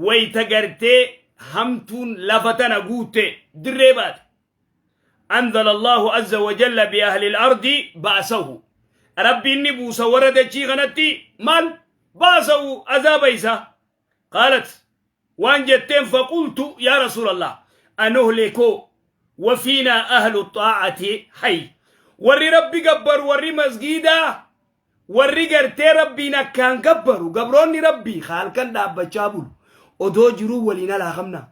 Wayta gartee hamtuun lafa tana guutte dirree baate. Anzala Allahu azza wa jalla bi ahli al-ardi ba'sahu. Rabbiin ni buusa warra dachii kanatti maal? Ba'sahu azaaba isaa. Qaalat waan jetteen faqultu yaa Rasuulallah anuhliku wa fiinaa ahlu xaa'ati hay. Warri Rabbi gabbaru warri masgiidaa Warri gartee Rabbiin akkaan gabbaru, gabroonni Rabbii ka halkan dhaabbachaa bulu, odoo jiruu waliin halaakamnaa?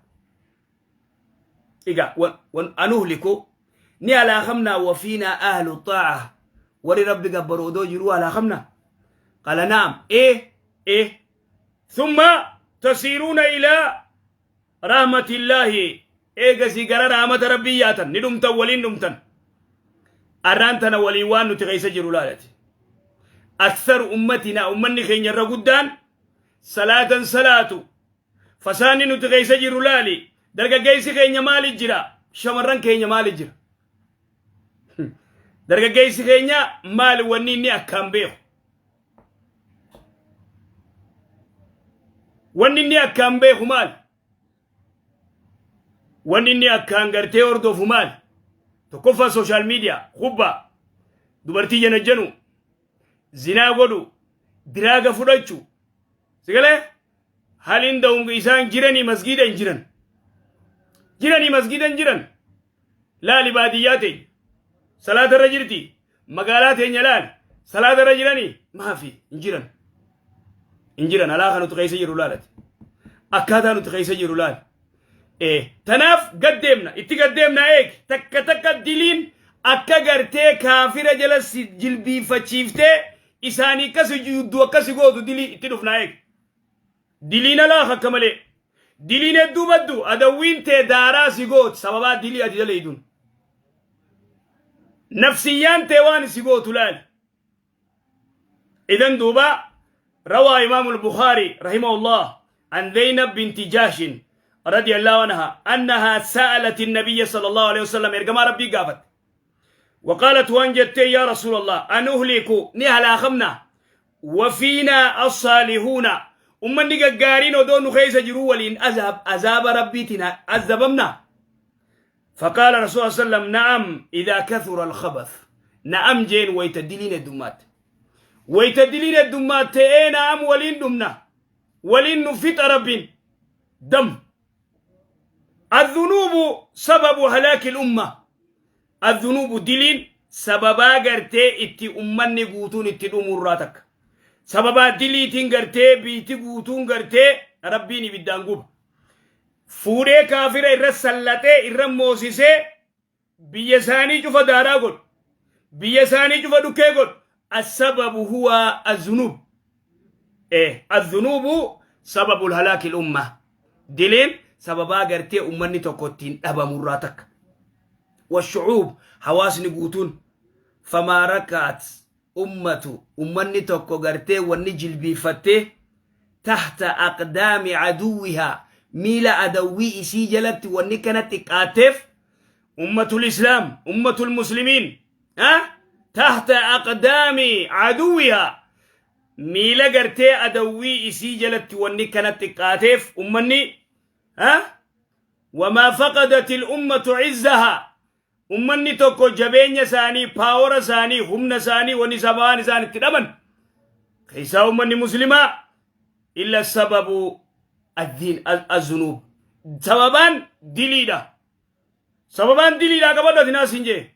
Egaa, wan anuhliku, ni halaakamnaa wa fiinaa ahlu xaa'a, warri Rabbi gabbaru odoo jiruu halaakamnaa? Qala na'am, ee, ee. Thumma tasiiruuna ilaa rahmatillaahi eegasii gara rahmata rabbii yaatan ni dhumtan waliin dhumtan arraan tana waliin waan nuti keessa jiru laalati aktharu ummatina ummanni keenya irra guddaan salaatan salaatu fasaanni nuti keessa jiru laali dargaggeessi keenya maali jira shamarran keenya maali jira dargaggeessi keenya maali wanni inni akkaan beeku Wanni inni akkaan beeku maali? Wanni inni akkaan gartee hordofu maali? Tokkoffaa sooshaal miidiyaa, kubbaa, dubartii janajjanu, zinaa godhu, diraaga fudhachu. Sigalee haliin da'umga isaan jiranii masgiida hin jiran. Jiranii masgiida hin jiran. Laali baadiyyaa teenya. Salaata irra jirti. Magaalaa teenya laali. Salaata irra jiranii maafi hin jiran. Hin jiran alaa kan nuti keessa jiru laalati. Akkaataa nuti keessa jiru laali. Ee tanaaf gaddeemna itti gaddeemna eegi takka takka diliin akka gartee kaafira jala si jilbiifachiiftee isaanii akka sujuuddu akka si gootu dilii itti dhufna eegi. Diliin alaa akka malee. Diliin hedduu baddu adawwiin tee daaraa si gooti sababaa dilii ati daleeydun. Nafsiyyaan tee waan si gootu laali. Idan duuba rawaa Imaamu al-Bukhaari rahimahullah an Zaynab binti Jahshin radiyallahu anha annaha sa'alat an-nabiyya sallallahu alayhi wasallam ergamaa Rabbii gaafatte. وقالت وان جتي يا رسول الله أنهلك نهلا خمنا وفينا الصالحون أمني غارين ودون خيس جرو ولين أذاب عذاب ربيتنا عذبنا فقال رسول الله صلى الله عليه وسلم نعم إذا كثر الخبث نعم جين ويتدلين الدمات ويتدلين الدمات تئ نعم ولين دمنا ولين نفت ربين دم الذنوب سبب هلاك الأمة Adhunuubu diliin sababaa gartee itti ummanni guutuun itti dhumurraa takka. Sababaa diliitiin gartee biiti guutuun gartee rabbiin ibiddaan guba. Fuudhee kaafira irra sallaxee irra moosisee biyya isaanii cufa daaraa godhu. Biyya isaanii cufa dhukkee godhu. Assababu huwa azunuub. Azunuubu sababul halaakil umma. Diliin sababaa gartee ummanni tokko ittiin dhabamurraa takka. Washucuub hawaasni guutuun famaa rakaat ummatu ummanni tokko gartee wanni jilbiiffattee tahta aqdaami aduwwihaa miila adawwii isii jalatti wanni kana xiqqaatteef ummatul islaam ummatul muslimiin tahta aqdaami aduwwihaa miila gartee adawwii isii jalatti wanni kana xiqqaateef ummanni wamaa faqadat il ummatu izzahaa ummanni tokko jabeenya isaanii paawora isaanii humna isaanii wanni sababaan isaan itti dhaban keessaa ummanni muslimaa illa sababu addiin azunuub sababaan diliidha sababaan diliidha qabadhu ati naas hin jee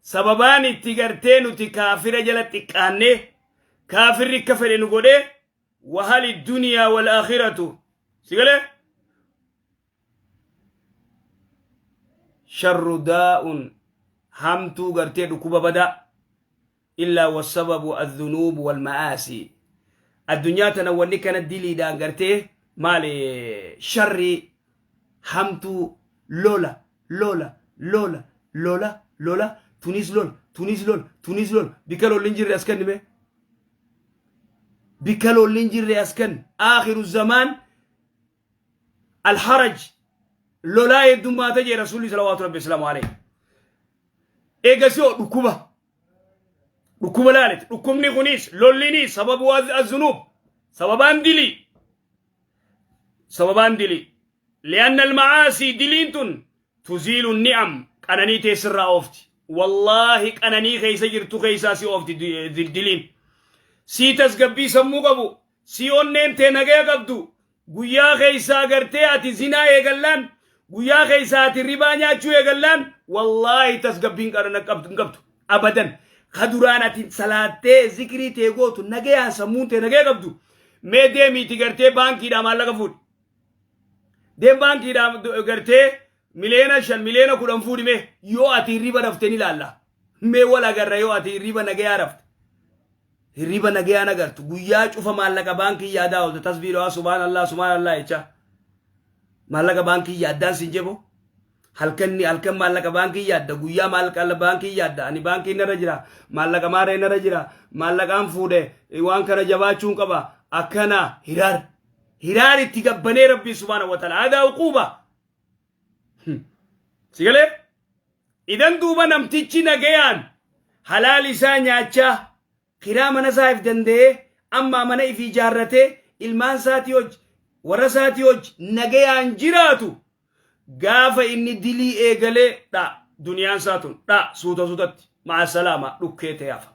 sababaan itti gartee nuti kaafira jala xiqqaannee kaafirri akka fedhe nu godhee wahali duniyaa wal aakhiratu si galee sharru daa'un hamtuu gartee dhukkuba badaa illaa wasababu adhunuubu walma'aasi addunyaa tana wanni kana diliidhaan gartee maali sharrii hamtuu lola lola lola lola lola tunis lola tunis lola tunis lola bikka lolli hin jirre as kenni mee bikka lolli hin jirre as kenni aakhiru zamaan alharaj lolaa heddummaata jee rasuulli salawaatu rabbi islaamu alayhi eegasii hoo dhukkuba dhukkuba laaleti dhukkubni kunis lollinis sababu azunuub sababaan dilii. Sababaan dilii. Li'anna al-ma'aasii diliin tun tuziilu ni'am qananii tee sirraa oofti. Wallaahi qananii keessa jirtu keessaa si oofti diliin. Sii tasgabbii sammuu qabu, sii onneen tee nagaya qabdu, guyyaa keessaa gartee ati zinaa eegallaan, guyyaa keessaa ati ribaa nyaachuu eegallaan, wallaahi tasgabbiin qanana qabdu hin qabdu. Abadan. Ka duraan ati salaattee zikrii tee gootu nagayaan sammuun tee nagaya qabdu. Mee deemiiti gartee baankiidhaa maallaqa fuudhi. Deem baankiidhaa gartee 5 miliyoona 10 miliyoona fuudhi mee yoo ati hirriba rafte ni ilaalla. Mee wal agarra yoo ati hirriba nagayaa rafte. Hirriba nagayaa nagartu guyyaa cufa maallaqa baankii yaadaa oolte tasbii dhawaa subhaanallah subhaanallah jecha. Maallaqa baankii yaaddaan siin jebo. Halkan halkan maallaqa baankii yaadda guyyaa maallaqa baankii yaadda ani baankii narra jira maallaqa maaree narra jira maallaqaan fuudhe waan kana jabaachuun qaba akkana hiraar hiraar itti gabbanee rabbii subhaana wa ta'ala hadaa uquuba si galee idan duuba namtichi nagayaan halaal isaa nyaachaa kiraa mana isaa if danda'ee ammaa mana ifii ijaarratee ilmaan isaatii hojii warra isaatii hojii nagayaan jiraatu gaafa inni dilii eegalee dha duniyaan isaa tun dha suuta suutatti ma'a salaama dhukkee ta'e hafa.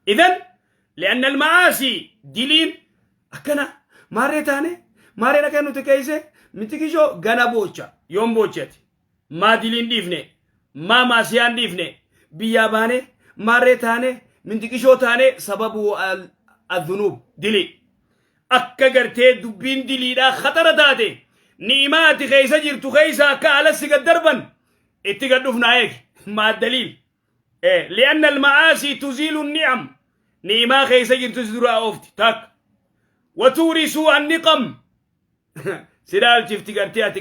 Idan li'anna al-ma'aasii diliin akkana maarree taane maarreen akka nuti keeyse miti kishoo gana boocha yoom boochati maa diliin dhiifne maa maasiyaan dhiifne biyyaa baane maarree taane mintiqishoo taane sababu adhunuub dilii akka gartee dubbiin diliidhaa khatara taate ni'imaa ati keessa jirtu keessa akka alassi gad darban itti gad dhufnaa eegi maa daliil li'anna alma'aasii tuziilu ni'am ni'imaa keessa jirtu si duraa oofti takka watuurisuu anniqam si dhaalchifti gartee ati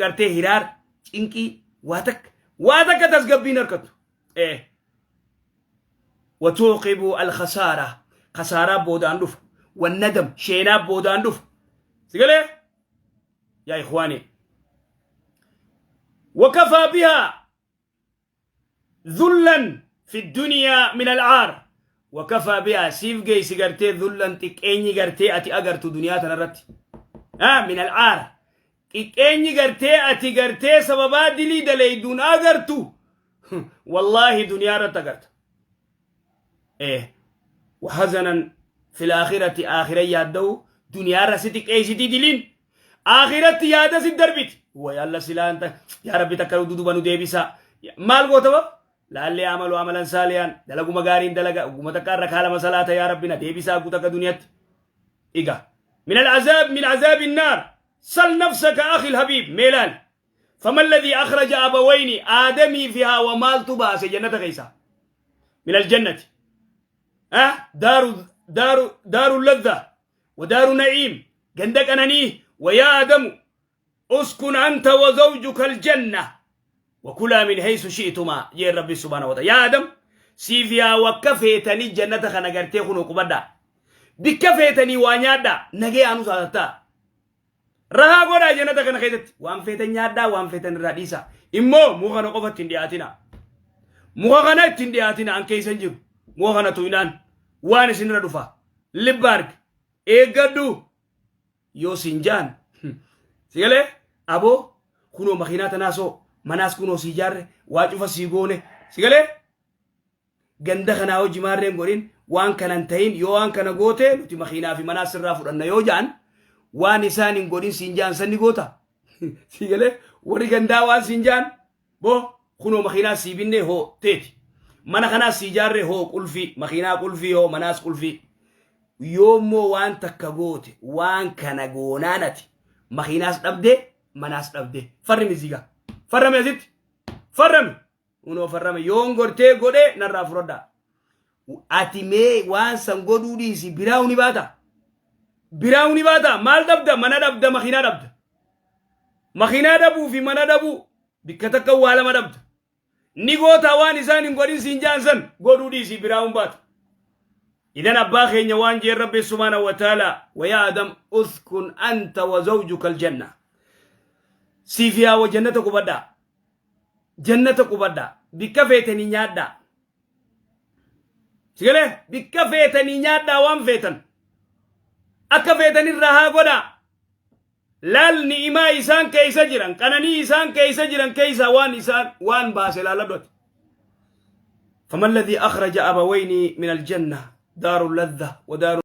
gartee hiraar cinqii waa takka waa takka tasgabbiin harkattu watuuqibu alkhasaara khasaaraa boodaan dhufa wannadam sheenaa boodaan dhufa si galee yaa ikhwaani wakafaa bihaa ذلا في الدنيا من العار وكفى بها سيف جيس غرتي ذلا تكيني غرتي اتي اغرتو دنيا تنرت من العار تكيني غرتي اتي غرتي سببا دلي دلي دون اغرتو والله دنيا رت اغرت ايه وحزنا في الآخرة آخرة يادو دنيا رستك اي ستي دلين آخرة يادا ست دربت ويا سلا انت يا ربي تكرو دودو بنو ديبسا maal goota ba laallee amalu amalan saaliyan dalaguma gaariin dalaga uguma takka irra kaalama salaata yaa rabbi na deebisaa guuta akka duniyaatti iga من العذاب من عذاب النار سل نفسك أخي الحبيب ميلال فما الذي أخرج أبوين آدمي فيها ومال تباس جنة غيسا من الجنة أه دار دار دار اللذة ودار نعيم جندك أنانيه ويا آدم اسكن أنت وزوجك الجنة وكلا من حيث شئتما يا ربي سبحانه وتعالى يا آدم سيفيا وكفيتني جنة خنقرتي خنو قبدا بكفيتني وانيادا نجي أنو سالتا rahaa godhaa jannata kana keessatti waan feetan nyaadhaa waan feetan irraa dhiisaa immoo muka kana qofa ittiin dhiyaatina muka kana ittiin dhiyaatina an keessa hin jiru muka kana tuqnaan waan isinirra dhufa libba arge eeggadhu yoo siin jaan si galee aboo kunoo makiinaa tanaasoo manaas kunoo sii jaarre waa cufa sii goone si galee ganda kanaa hojii maarreen godhin waan kanan ta'in yoo waan kana goote nuti makiinaa fi manaas sirraa fudhanna yoo jaan waan isaan hin godhin siin jaan sanni goota si galee warri gandaa waan siin jaan boo kunoo makiinaa sii binne hoo teeti mana kanaas sii jaarre hoo qulfii makiinaa qulfii hoo manaas qulfii yoommoo waan takka goote waan kana goonaan ati makiinaas dhabde manaas dhabde farrimi ziga farrame asitti farrame unoo farrame yoon gortee godhe narraa fudhadha ati mee waan san godhuu dhiisi biraa ni baata biraa ni baata maal dhabda mana dhabda makiinaa dhabda makiinaa dhabuu fi mana dhabuu bikka takka waa lama dhabda ni goota waan isaan hin godhin siin jaan san godhuu dhiisi biraa hin baata إذن أبا خينيا وان جي ربي سبحانه وتعالى ويا آدم اسكن أنت وزوجك الجنة سيفيا وجنتك بدا جنتك بدا بكفيتني نيادا سيقولي بكفيتني نيادا وان فيتن أكفيتني الرها قدا Laal, ni'imaa isaan keeysa jiran, qananii isaan keeysa jiran keeysa waan isaan waan baase laaladhoti. فما الذي أخرج أبوين من الجنة دار اللذة ودار